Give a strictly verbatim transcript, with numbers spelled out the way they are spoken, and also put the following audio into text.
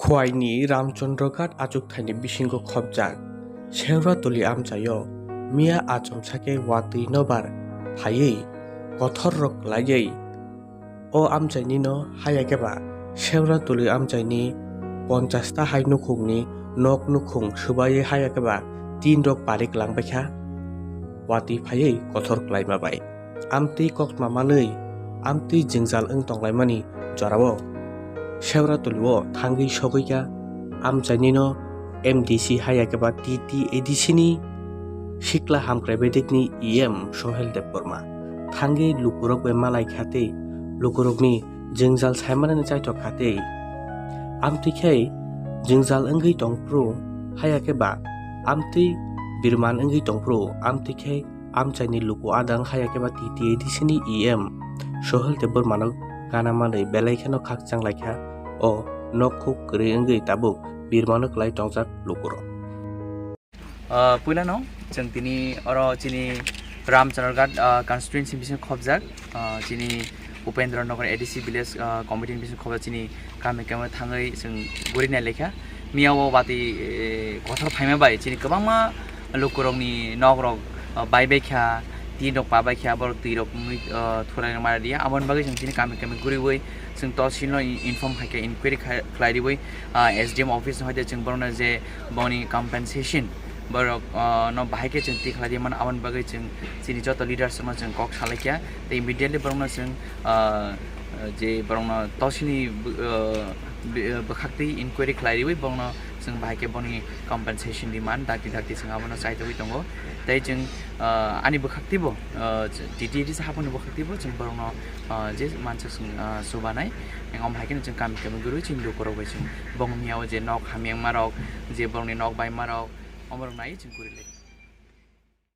Khwaini Ramchandra Ghat achukthaini bisingo khopjak Sewratuli amchaio miya achomsa khe watwi nobar phaiwi kothorrok klaiwi o amchainino haya khe ba Sewratuli amchaini ponchash ta hai nukhungni nok nukhung swbaiwi haya khe ba tin rok parik langbaikha watwi phaiwi kothor klaima bai. Amtwi koktma manwi, amtwi jwngjal wng tonglaimani jorao Sewratulio thangwi sogwikha amchainino M D C haya khe ba T T A D C ni sikla hamkrai bedekni E M Sohel Debbarma. Thangwi lukurok bai malai kha tei lukurokni jwngjal saimanani chaithok kha tei amtwi khe jwngjal wngwi tongphuru haya khe ba amtwi birman wngwi tongphuru amtwi khe amchaini luku adang haya khe ba T T A D C ni E M Sohel Debbarmano gana manwi belai kheno khakchang lai kha o nok khuk kwrwi wngwi tabuk birmano klai tongjak lukurok. Ah, puilano chwng tini oro chini Ramchandraghat, ah, constituency bising khopjak, ah, chini Upendra Nagar A D C village, ah, committee ni bising khopjak chini kami kami thangwi chwng guri nai lekha. Miya o bati, eh, kothor phaima bai chini kwbangma lukurokni nokrok, ah, bai bai kha, tin rok pa bai kha, borok twi rok wngwi, ah, thurai rok mara dia. Aboni bagwi chwng chini kami kami guriwi chwng tosilno i-, inform khai khe inquiry khai-, khlai riwi, ah, S D M office no hoite chwng borokno je boni compensation borok, ah, no bahai khe chwng twi khlai di mano. Aboni bagwi chwng chini joto leaders rokno chwng kok salai kha tei immediately borokno chwng, ah, je borokno tosini bw-, ah, bw-, ah, bwkhaktwi inquiry khlai riwi borokno chwng bahai khe boni compensation demand dakti dakti chwng abono chaitogwi tongo. Tei chwng, ah, ani bwkhaktwibo, ah, T T A D C haponi bwkhaktwibo chwng borokno, ah, je mansa chwng, ah, chubanai. Eng omo hai kheno chwng kami kami gurwi chini lukurok bai chwng bongni miya o je nok hamyangma rok, je borokni nok baima rok, omo rok nai chwng guri lai.